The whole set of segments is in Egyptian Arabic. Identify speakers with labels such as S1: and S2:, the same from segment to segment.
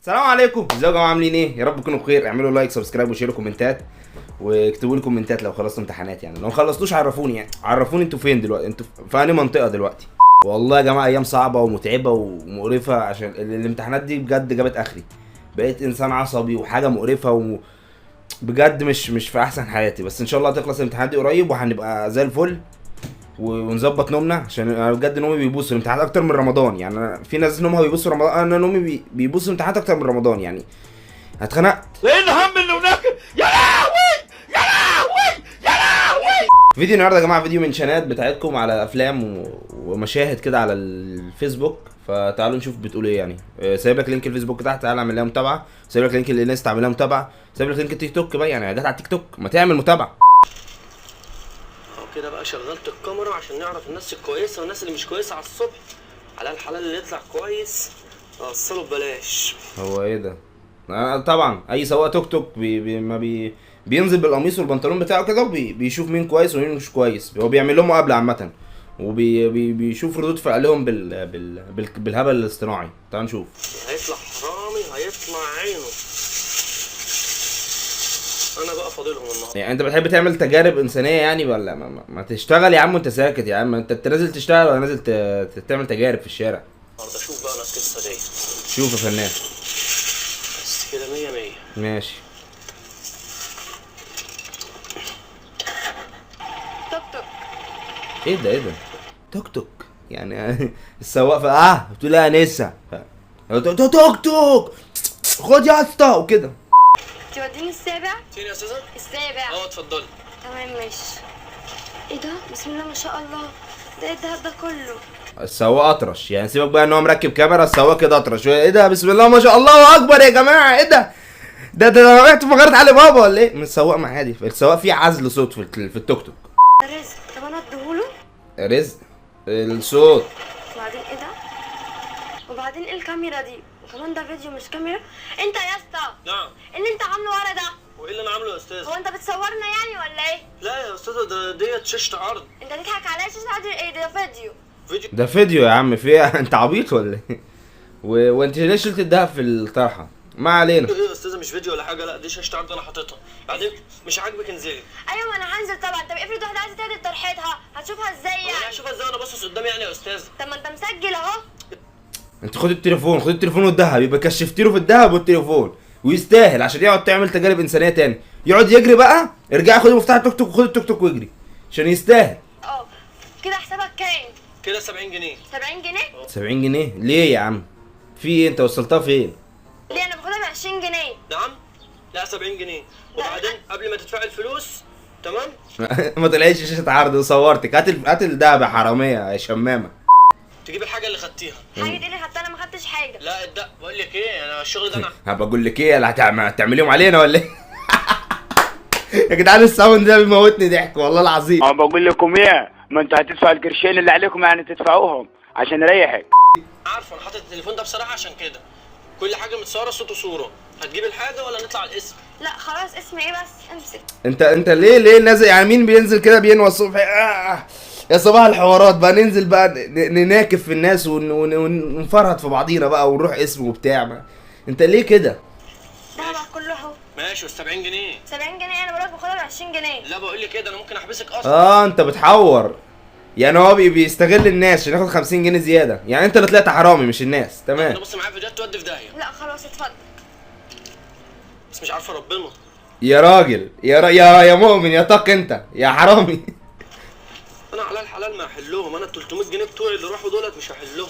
S1: السلام عليكم، ازيكم يا جماعه؟ عاملين ايه؟ يا رب تكونوا بخير. اعملوا like، subscribe، و share، وكومنتات، واكتبوا لي كومنتات لو خلصتوا امتحانات. يعني لو ما خلصتوش عرفوني، يعني عرفوني انتوا فين دلوقتي، انتوا في انهي منطقة دلوقتي. والله يا جماعة ايام صعبة ومتعبه ومقرفه، عشان الامتحانات دي بجد جابت اخري. بقيت انسان عصبي وحاجه مقرفة بجد مش في احسن حياتي، بس ان شاء الله هتخلص الامتحانات دي قريب وهنبقى زي الفل ونظبط نومنا، عشان انا بجد نومي بيبوظ في الامتحانات اكتر من رمضان. يعني أنا في ناس نومها بيبوظ في رمضان، انا نومي بيبوظ في الامتحانات اكتر من رمضان. يعني اتخنقت.
S2: ايه الهم اللي هناك؟ يا لهوي يا لهوي يا لهوي.
S1: فيديو النهارده يا جماعة فيديو منشنات بتاعتكم على افلام ومشاهد كده على الفيسبوك، فتعالوا نشوف بتقول ايه. يعني سايب لك link الفيسبوك تحت، تعالى اعمل لها متابعه. سايب لك link الانستا، اعمل لها متابعه. سايب لك link التيك توك بقى، يعني جت على التيك توك ما تعمل متابعه.
S3: اهو كده بقى شغلت الكاميرا عشان نعرف الناس الكويسة والناس اللي مش كويسة على الصبح. على الحلال اللي يطلع كويس اوصله ببلاش.
S1: هو ايه ده؟ طبعا اي سواق توك توك بي بي ما بي بينزل بالقميص والبنطلون بتاعه كده وبيشوف مين كويس ومين مش كويس. هو بيعمل لهم مقابله عامة، وبيشوف ردود فعلهم بالهبل الاصطناعي. تعال نشوف.
S3: هيطلع حرامي هيطلع عينه. انا بقى فاضلهم النهارده.
S1: يعني انت بتحب تعمل تجارب انسانيه يعني ولا ما تشتغل يا عم وانت ساكت يا عم؟ انت نازل تشتغل ولا نازل تعمل تجارب في الشارع؟
S3: النهارده شوف بقى انا القصة دي.
S1: شوف يا فنان.
S3: بس كده 100 100.
S1: ماشي.
S4: توك توك.
S1: ايه ده؟ ايه ده؟ توك توك يعني السواق بتقول لها نسا توك توك خد يا اسطى وكده.
S4: توديني السابع؟
S3: فين يا استاذه؟
S4: السابع.
S3: اه اتفضلي.
S4: تمام ماشي. ايه ده؟ بسم الله ما شاء الله، ده ايه الدهب ده كله؟
S1: السواق اطرش يعني، سيبك بقى ان هو مركب كاميرا، السواق كده اطرش. ايه ده؟ بسم الله ما شاء الله اكبر يا جماعة. ايه ده؟ ده رحت في مغارة علي بابا ولا ايه؟ من السواق ما عادي، السواق فيه عزل صوت في التوك توك.
S4: ده رزق. طب انا اديهوله؟
S1: رزق الصوت.
S4: وبعدين ايه ده؟ وبعدين ايه الكاميرا دي؟ وكمان ده فيديو مش كاميرا. انت يا اسطى.
S3: نعم.
S4: إيه اللي انت عامله ورا ده؟
S3: وايه اللي انا عامله يا استاذ؟
S4: هو انت بتصورنا يعني ولا ايه؟
S3: لا يا استاذه ده ديت شاشة عرض.
S4: انت تضحك عليا؟ شاشة عرض ايه ده؟ فيديو.
S3: فيديو
S1: ده فيديو يا عم، في ايه؟ انت عبيط ولا ايه؟ وانت ليه شلت الدهب في الطرحة؟ ما علينا.
S3: ايه يا استاذه؟ مش فيديو ولا حاجة، لا دي شاشة عرض انا حاططها. بعدين مش عاجبك انزلي.
S4: ايوه ما انا هنزل طبعا. طب افرض واحدة عايزه تهدي طرحتها، هتشوفها ازاي
S3: هو انا
S4: يعني؟
S3: هشوفها ازاي وانا باصص قدامي يعني يا استاذ؟
S4: طب ما انت مسجل اهو.
S1: انت خد التليفون، خد التليفون والذهب، يبقى كشفت له في الذهب والتليفون، ويستاهل عشان يقعد تعمل تجارب انسانيه تاني. يقعد يجري بقى، ارجعي خدي مفتاح التوك توك وخد التوك توك واجري عشان يستاهل.
S4: اه كده حسابك كام؟
S3: كده 70 جنيه.
S4: 70 جنيه؟
S1: 70 جنيه ليه يا عم؟ في ايه؟ انت وصلتها فين؟
S4: ليه؟ انا باخدها ب 20 جنيه.
S3: نعم؟ لا 70 جنيه. وبعدين قبل ما تدفعي الفلوس تمام؟
S1: ما طلعتش شاشة عرض وصورتك. هات الدهب يا حرامية يا شمامه.
S3: تجيب الحاجة اللي خدتيها.
S4: حاجة ايه اللي خدتها؟ انا ما خدتش حاجة.
S3: لا الدق بقول لك ايه، انا الشغل ده انا
S1: هبقى اقول لك ايه، اللي هتعمليهم علينا ولا ايه؟ يا جدعان ال sound ده بيموتني ضحك والله العظيم.
S2: انا بقول لكم ايه، ما انتوا هتدفعوا القرشين اللي عليكم يعني تدفعوهم عشان اريحك.
S3: عارفه انا حاطط التليفون ده بصراحة عشان كده كل حاجة متصورة صوت وصوره. هتجيب الحاجة ولا نطلع الاسم؟
S4: لا خلاص اسم ايه بس امسك.
S1: انت ليه نازل يعني؟ مين بينزل كده بينوى الصبح؟ يا صباح الحوارات بقى، ننزل بقى نناكف في الناس ونفرهد في بعضينا بقى ونروح اسم وبتاع. ما. انت ليه كده؟
S4: ده بقى كله اهو.
S3: ماشي. وال 70 جنيه؟
S4: 70 جنيه انا بقولك باخدها ب 20 جنيه.
S3: لا بقول لك ايه، ده انا ممكن احبسك اصلا.
S1: انت بتحور يعني، هو بيستغل الناس عشان ياخد 50 جنيه زيادة. يعني انت اللي طلعت حرامي مش الناس. تمام.
S3: انا بص معايا فيديوهات تودي في داهية.
S4: لا خلاص اتفضل.
S3: بس مش عارفه ربنا.
S1: يا راجل يا مؤمن يا طاق انت يا حرامي.
S3: انا على الحلال ما احلهم. انا ال 300 جنيه بتوعي اللي راحوا دولت مش هحلهم.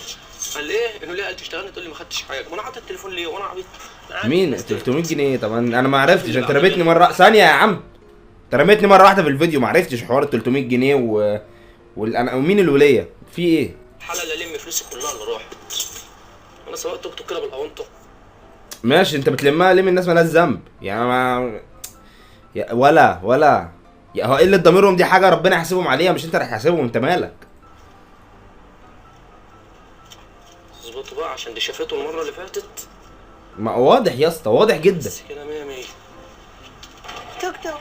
S3: قال ايه؟ انه ليه قال تشتغلني؟ تقول لي ما خدتش حاجة. ما انا حاطط التليفون ليه وانا عبيط؟
S1: مين 300 جنيه؟ طب انا ما عرفتش. انت رميتني مرة ثانية يا عم، انت رميتني مرة واحدة في الفيديو، ما عرفتش حوار ال 300 جنيه ومين الوليه في ايه؟
S3: الحلال الم فلوسي كلها اللي راحت. انا سواق توك توك كده بالاونطه.
S1: ماشي انت بتلمها ليه من الناس مالهاش ذنب يعني؟ ما يا ولا يا هو قلة ضميرهم دي حاجة ربنا يحاسبهم عليها، مش انت اللي هتحاسبهم. انت مالك؟
S3: اظبطوا بقى عشان دي شافته المرة اللي فاتت.
S1: ما واضح يا اسطى، واضح جدا.
S3: بس كده 100 100.
S4: توك توك.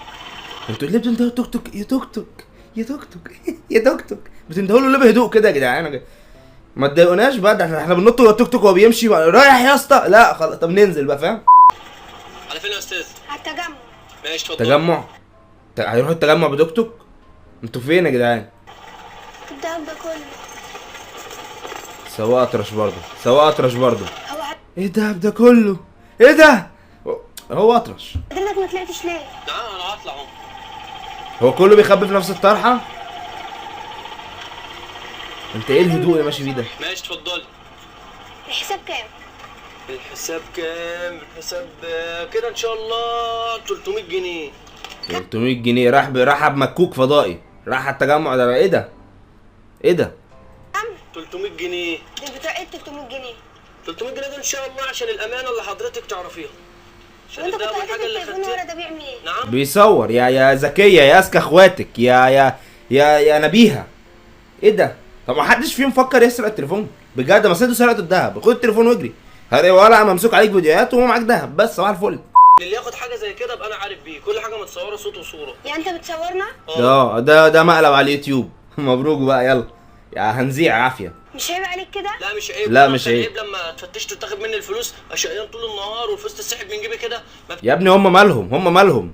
S1: انتوا ليه بتندهوا توك توك؟ يا توك توك يا توك توك يا توك توك، بتندهوا له ليه بهدوء كده يا جدعان؟ ما تضايقوناش بقى، ده احنا بننط جوه التوك توك وهو بيمشي رايح يا اسطى. لا خلاص، طب ننزل بقى، فاهم؟
S3: على فين يا استاذ؟
S4: على التجمع.
S3: ماشي اتفضل.
S1: تجمع؟ هيروحوا التجمع بتوك توك؟ انتوا فين يا جدعان؟
S4: الدهب ده كله.
S1: سواق اطرش برضه، سواق اطرش برضه.
S4: هو
S1: ايه الدهب ده كله؟ ايه ده؟ هو اطرش.
S4: حضرتك ما طلعتش ليه؟
S3: لا انا هطلع اهو.
S1: هو كله بيخبي في نفس الطرحة؟ انت ايه الهدوء اللي ماشي بيه ده؟
S3: ماشي اتفضلي.
S4: الحساب كام؟
S3: الحساب كام؟ الحساب كده ان شاء الله 300 جنيه.
S1: 300 جنيه. راح بمكوك فضائي، راح على التجمع ده. ايه ده؟ ايه ده؟
S3: 300 جنيه.
S4: دول بتوع ايه 300 جنيه؟
S3: 300 جنيه ده ان شاء الله عشان الامانة اللي حضرتك تعرفيها. عشان
S4: وانت كنت
S3: ده اول
S4: حاطط
S3: حاجة اللي
S4: التليفون ورا
S3: خدتها.
S4: ده بيعمل ايه؟
S3: نعم.
S1: بيصور. يا ذكية، يا اذكى اخواتك، يا يا يا يا نبيهه. ايه ده؟ طب ما حدش فيهم فكر يسرق التليفون بجد؟ ما انتوا سرقتوا الذهب، خد التليفون واجري، ولا ممسوك عليك فيديوهات وهو معاك ذهب بس، صباح الفل.
S3: اللي ياخد حاجة زي كده ابقى انا عارف بيه، كل حاجة متصورة صوت وصوره.
S4: يعني انت بتصورنا؟
S1: اه ده مقلب على اليوتيوب. مبروك بقى، يلا يا هنزيع عافية.
S4: مش عيب عليك كده؟
S3: لا مش عيب.
S1: لا مش عيب.
S3: عيب لما اتفتشت وتاخد مني الفلوس شقيان طول النهار والفلوس تسحب من جيبي كده.
S1: يا ابني هم مالهم؟ هم مالهم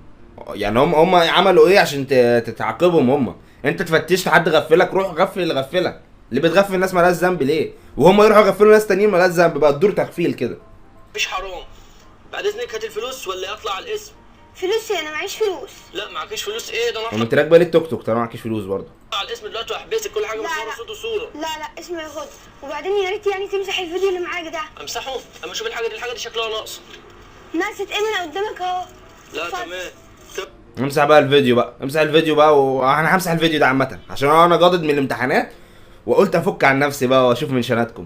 S1: يعني؟ هم عملوا ايه عشان تتعاقبهم هم؟ انت تفتشت حد غفلك، روح غفل اللي غفلك. اللي بتغفل الناس مالهاش ذنب ليه؟ وهم يروحوا يغفلوا ناس تانيين مالهاش ذنب، بقى الدور تغفيل كده.
S3: مفيش حرام. بعد اذنك هات الفلوس ولا اطلع على الاسم؟
S4: فلوس؟ انا معيش فلوس.
S3: لا معكيش فلوس ايه ده؟ انا
S1: انت راكبه ليه التوك توك طالما معكيش فلوس برضه؟
S3: على الاسم دلوقتي وهحبسك، كل حاجة مصوره صوت وصوره.
S4: لا لا اسمع ياخد. وبعدين يا ريت يعني تمسح الفيديو اللي معاك ده.
S3: امسحه؟ اما اشوف الحاجة دي، الحاجة دي شكلها ناقصه.
S4: ناقصه ايه؟ ما انا قدامك اهو.
S3: لا تمام.
S1: امسح بقى الفيديو بقى، امسح الفيديو بقى. وانا همسح الفيديو ده عامة عشان انا جاضد من الامتحانات وقلت افك عن نفسي بقى واشوف منشناتكم.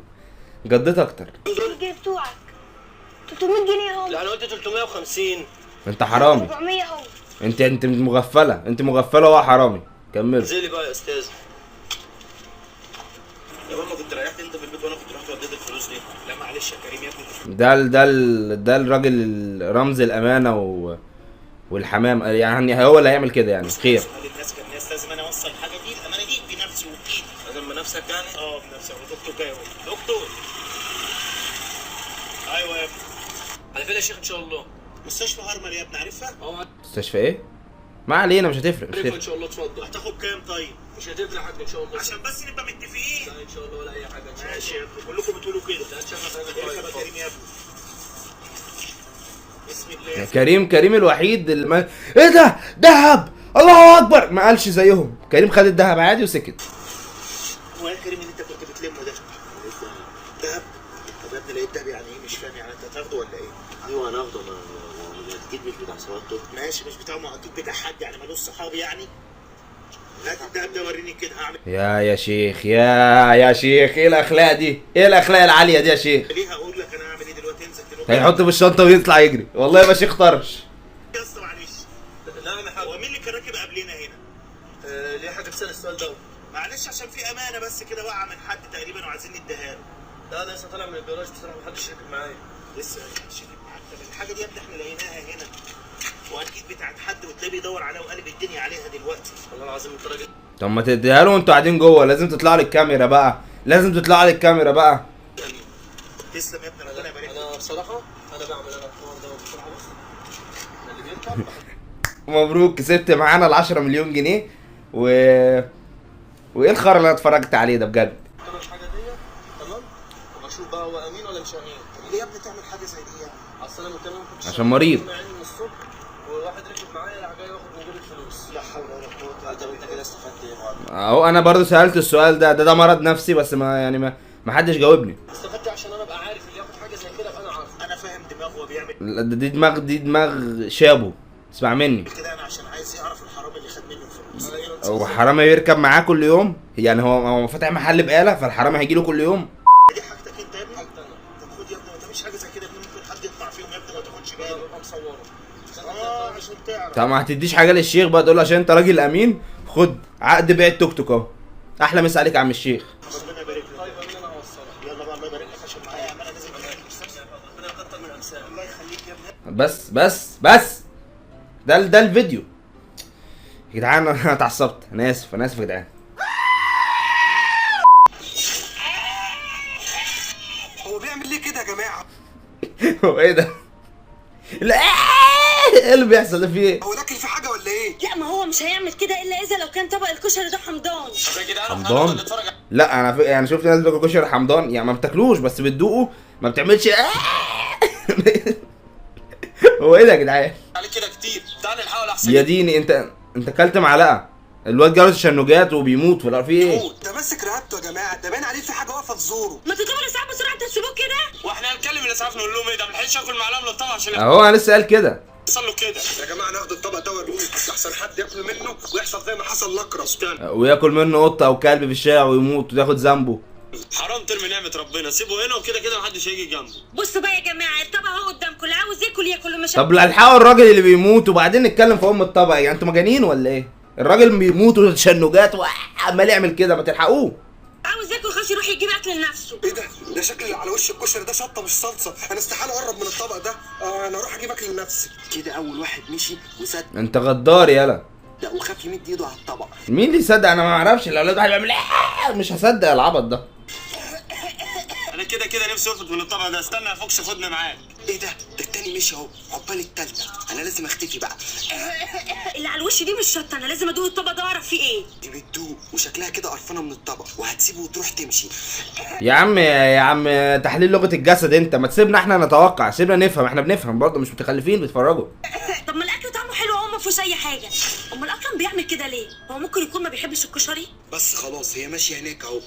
S1: جديت اكتر.
S4: 300 جنيه بتوعك. 300 جنيه اهو.
S3: لا انا قلت 350.
S1: انت حرامي.
S4: 400 اهو.
S1: انت مغفله، انت مغفله وهو حرامي. كملوا.
S3: انزلي بقى يا استاذ.
S5: يا ماما كنت ريحت انت في البيت وانا كنت رحت وديت الفلوس دي. لا معلش يا كريم يا ابني.
S1: ده الراجل رمز الامانة والحمام، يعني هو اللي هيعمل كده يعني خير.
S5: الناس كان الناس لازم انا اوصل الحاجة دي، الامانة دي بنفسي وبايدي. لازم بنفسك يعني؟ اه بنفسي. دكتور جاي اهو. دكتور. ايوه يا ابني.
S3: على فين يا شيخ ان شاء الله؟
S5: مستشفى هرمل يا ابني، عارفها؟
S3: اه
S1: مستشفى ايه؟ ما علينا، مش هتفرق مش
S3: عارفها ان
S1: هتفرق.
S3: شاء الله. اتفضل.
S5: هتاخد كام طيب؟
S3: مش هتفرق حاجة ان شاء الله،
S5: عشان بس نبقى متفقين.
S3: لا ان شاء الله ولا اي حاجة ان شاء الله.
S5: ماشي يا ابني، كلكم بتقولوا كده.
S3: لا ان شاء الله.
S5: اركب يا كريم يا ابني. بسم الله.
S1: كريم الوحيد اللي ما... ايه ده؟ ذهب! الله اكبر! ما قالش زيهم. كريم خد الذهب عادي وسكت.
S5: هو ايه يا كريم اللي انت كنت بتلمه ده؟ ذهب؟ طب يا ابني لقيت دهب يعني ايه؟ مش فاهم، يعني انت هتاخده ولا ايه؟
S3: ايوه هناخده، ما اكيد مش بتاع سواق توك.
S5: ماشي مش بتاعه، ما اكيد بتاع حد يعني، مالوش صحاب يعني. هات الدهب ده وريني كده هعمل
S1: يا شيخ، يا شيخ، ايه الاخلاق دي؟ ايه الاخلاق العالية دي يا شيخ؟
S5: ليه؟ هقول لك انا هعمل ايه دلوقتي. انزل دلوقتي.
S1: هيحط في الشنطة ويطلع يجري. والله يا شيخ طرش.
S5: يا اسطى معلش.
S3: لا يا حاج.
S5: هو مين اللي كان راكب قبلنا هنا؟
S3: ليه حاجة بتسال السؤال ده؟
S5: معلش عشان في امانه بس كده واقعه من حد تقريبا وعايزين نديها له.
S3: لا انا لسه طالع من الجراج بصراحة، محدش ركب معايا.
S5: لسه محدش ركب معاك؟ طب الحاجة دي يا ابني احنا لقيناها هنا واكيد بتاعت حد، وتلاقيه بيدور عليها وقالب الدنيا عليها دلوقتي.
S3: والله العظيم انت راجل.
S1: طب ما تديها له وانتوا قاعدين جوه. لازم تطلع لي الكاميرا بقى، لازم تطلع لي الكاميرا بقى.
S5: تسلم يا ابني، ربنا يبارك لك.
S3: انا بصراحة انا بعمل انا الحوار ده بصراحة. بص اللي بيركب.
S1: مبروك، كسبت معانا ال 10 مليون جنيه. وايه الخرا اللي انا اتفرجت عليه ده بجد؟
S3: انا الحاجة دي تمام، وبشوف بقى هو امين ولا مش امين.
S5: ليه يا ابني تعمل حاجة زي دي يعني؟
S3: اصل انا من كام يوم كنت
S1: عشان مريض.
S3: عيني من الصبح وواحد ركب معايا راح جاي واخد من جيبي الفلوس.
S5: لا حول ولا قوة الا بالله.
S3: طب انت كده استفدت ايه يا معلم؟
S1: اهو انا برضو سالت السؤال ده، ده مرض نفسي بس ما يعني ما حدش جاوبني.
S3: استفدت عشان انا ابقى عارف اللي ياخد حاجة زي كده ابقى انا عارف.
S5: انا فاهم دماغه هو بيعمل
S1: دي دماغ، دي دماغ شابو. اسمع مني
S5: كده، انا عشان عايز يعرف الحرامي اللي خد منه الفلوس.
S1: هو حرامي يركب معاه كل يوم يعني؟ هو فاتح محل بقاله فالحرامي هيجي له كل يوم.
S5: دي حاجتك انت يا ابني؟ طب خد يا ابني، ما تعملش حاجة زي كده يا ابني، ممكن حد يطمع فيهم يا ابني ما تاخدش بالك.
S3: انا مصوره
S5: عشان تعرف.
S1: طب ما هتديش حاجة للشيخ بقى، تقول له عشان انت راجل امين خد عقد بيع التوك توك اهو. احلى مسا عليك يا عم الشيخ.
S5: ربنا يبارك لك.
S3: طيب امين انا هوصلها.
S5: يلا بقى الله يبارك لك عشان معايا امانه لازم.
S3: ربنا يكتر من امثالك.
S5: الله يخليك يا ابني.
S1: بس بس بس ده الفيديو يا جدعان. انا اتعصبت، انا اسف، انا اسف يا جدعان. هو ايه ده؟ لا ايه اللي بيحصل ده؟ في ايه؟
S6: هو الاكل في حاجة ولا ايه؟
S4: لا ما هو مش هيعمل كده الا اذا لو كان طبق الكشري ده حمضان.
S1: حمضان؟ لا انا يعني شفت ناس بتاكل كشري حمضان، يعني ما بتاكلوش بس بتدوقه، ما بتعملش. هو ايه ده يا جدعان؟
S3: عليك كده كتير، تعالى نحاول احسن.
S1: يا ديني انت اكلت معلقه، الواد جاله تشنجات وبيموت في الارض. في ايه؟
S6: ده ماسك رقبته يا جماعة، ده باين عليه في حاجة واقفة في زوره.
S4: ما تطلبوا الاسعاف بسرعة، انت تسيبوه كده؟
S3: واحنا هنكلم الاسعاف نقول لهم ايه ده؟ ما لحقش ياكل معلقه من الطبق عشان
S1: اهو انا لسه قال كده.
S3: يحصل له كده.
S6: يا جماعة ناخد الطبق ده ونقول احسن حد ياكل منه ويحصل زي ما حصل لاكرم.
S3: استنى،
S1: وياكل منه قطة او كلب في الشارع ويموت وياخد ذنبه.
S3: حرام ترمي نعمه ربنا، سيبه هنا وكده كده محدش هيجي جنبه.
S4: بصوا بقى يا جماعة، الطبق اهو قدامكم، اللي عاوز ياكل ياكل مش
S1: طب الحقوا الراجل اللي بيموت وبعدين نتكلم في ام الطبق. يعني انتوا مجانين ولا ايه؟ الراجل بيموت وتشنجات وعمال يعمل كده، ما تلحقوه.
S4: عاوز ياكل خلاص يروح يجيب اكل لنفسه.
S6: ايه ده؟ ده شكل اللي على وش الكشري ده شطه مش صلصه، انا استحالة اقرب من الطبق ده، انا اروح اجيب اكل لنفسي.
S7: كده اول واحد مشي وصدق
S1: انت غدار يالا.
S7: وخاف يمد ايده على الطبق.
S1: مين اللي يصدق؟ انا ما اعرفش، الاولاد واحد بيعمل إيه؟ مش هصدق العبط ده.
S3: انا كده كده نفسي اخد من الطبق ده. استنى يا فوكس خدني معاك.
S7: ايه ده؟ ده التاني مشي اهو، عقبال التالتة، انا لازم اختفي بقى.
S4: اللي على الوش دي مش شطه، انا لازم ادوق الطبق ده واعرف فيه ايه.
S7: دي بتدوق وشكلها كده قرفانه من الطبق وهتسيبه وتروح تمشي.
S1: يا عم يا عم تحليل لغة الجسد، انت ما تسيبنا احنا نتوقع، سيبنا نفهم، احنا بنفهم برضه، مش متخلفين بيتفرجوا.
S4: طب ما الاكل طعمه حلو اهو، ما فيهوش اي حاجة. امال اكرم بيعمل كده ليه؟ هو ممكن يكون ما بيحبش الكشري؟
S7: بس خلاص هي ماشية هناك اهو،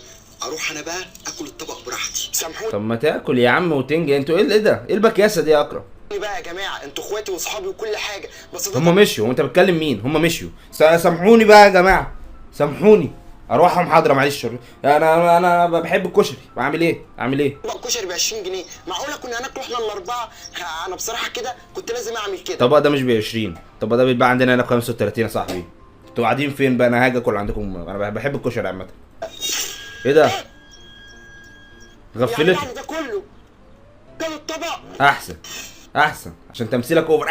S7: اروح انا بقى اكل الطبق براحتي.
S6: سامحوني
S1: طب ما تاكل يا عم وتنجي. انتوا ايه ده؟ ايه البكاسه دي يا اكرم؟
S7: بقى يا جماعة، انتوا اخواتي واصحابي وكل حاجة، بس ده
S1: هم مشيوا وانت بتكلم مين؟ هم مشيوا. سامحوني بقى يا جماعة، سامحوني، اروحهم حاضره معلش، انا بحب الكشري، اعمل ايه؟ اعمل ايه؟
S7: طبق كشري ب 20 جنيه، معقولة كنا هناكله احنا الاربعة؟ انا بصراحة كده كنت لازم اعمل كده.
S1: الطبق ده مش ب 20، الطبق ده بيتباع عندنا هنا ب 35 يا صاحبي. انتوا قاعدين فين بقى؟ انا هاجي اكل عندكم، انا بحب الكشري عامة. ايه ده؟ غفلته.
S7: يعني ده كله كان الطبق.
S1: احسن احسن عشان تمثيلك over.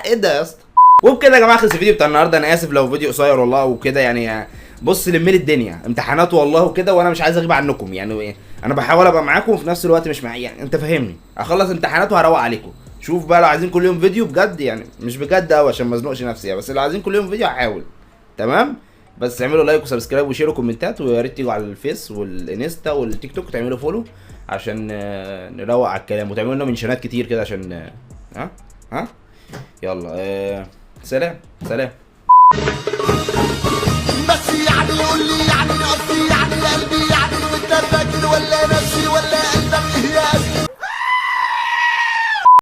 S1: ايه ده يا اسطى؟ وبكده يا جماعة خلص الفيديو بتاع النهارده. انا اسف لو فيديو قصير والله وكده، يعني بص لميل الدنيا امتحانات والله وكده، وانا مش عايز اغيب عنكم، يعني انا بحاول ابقى معاكم وفي نفس الوقت مش معايا، يعني انت فاهمني. اخلص امتحانات وهروق عليكم. شوف بقى لو عايزين كل يوم فيديو بجد، يعني مش بجد قوي عشان ما ازنقش نفسي يعني، بس لو عايزين كل يوم فيديو هحاول. تمام؟ بس اعملوا like و subscribe و share وكومنتات، ويا ريت تيجوا على الفيس والانستا والتيك توك تعملوا follow عشان نروق على الكلام، وتعملوا لنا منشنات كتير كده عشان ها ها يلا سلام سلام.
S8: بس يعني قول لي يعني قصدي يعني قلبي يعني وانت فاكر ولا نفسي ولا قلبك.